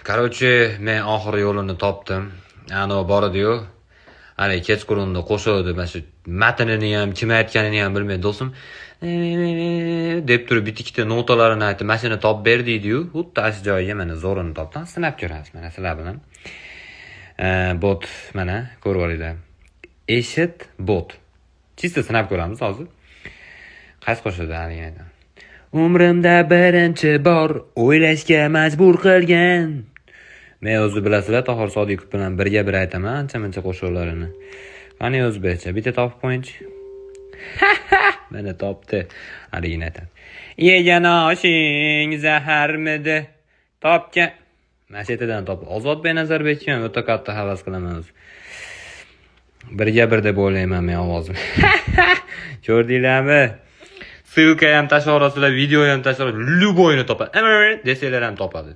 Короче, men oxiri yo'lini topdim. Anavi bor edi-yu. Haligi kechqurunda qo'shig'ida mana shu matnini ham, kim aytganini ham bilmay, do'stim deb turib bitta ikkita notalarini aytib, mana shuni topib ber deydi-yu. Xuddi ana shu joyiga mana zo'rini topdim. Sinab ko'ramiz mana sizlar bilan. Bot mana ko'rib olinglar. Eshit bot. Чисто sinab ko'ramiz hozir. Qaysi qo'shiqda haligi aytaman. Umrimda birinchi bor o'ylashga majbur qilgan. Men o'zi, bilasizlar, Tohir Sodiqov bilan birga bir aytaman ancha muncha qo'shiqlarini. Qani, o'zbekcha bitta topib qo'yingchi. Mana, topdi. Haligini aytadi. Yegan oshing zaharmidi? Topgan. Mana shu yerdan topdi. Ozod Benazarbekka ham o'ta katta havas qilaman o'zi. Birga bir deb o'ylayman men ovozim. Ko'rdinglarmi? Ссылка ham tashlab, video ham tashlab, любой ni topadi. Desanglar ham topadi.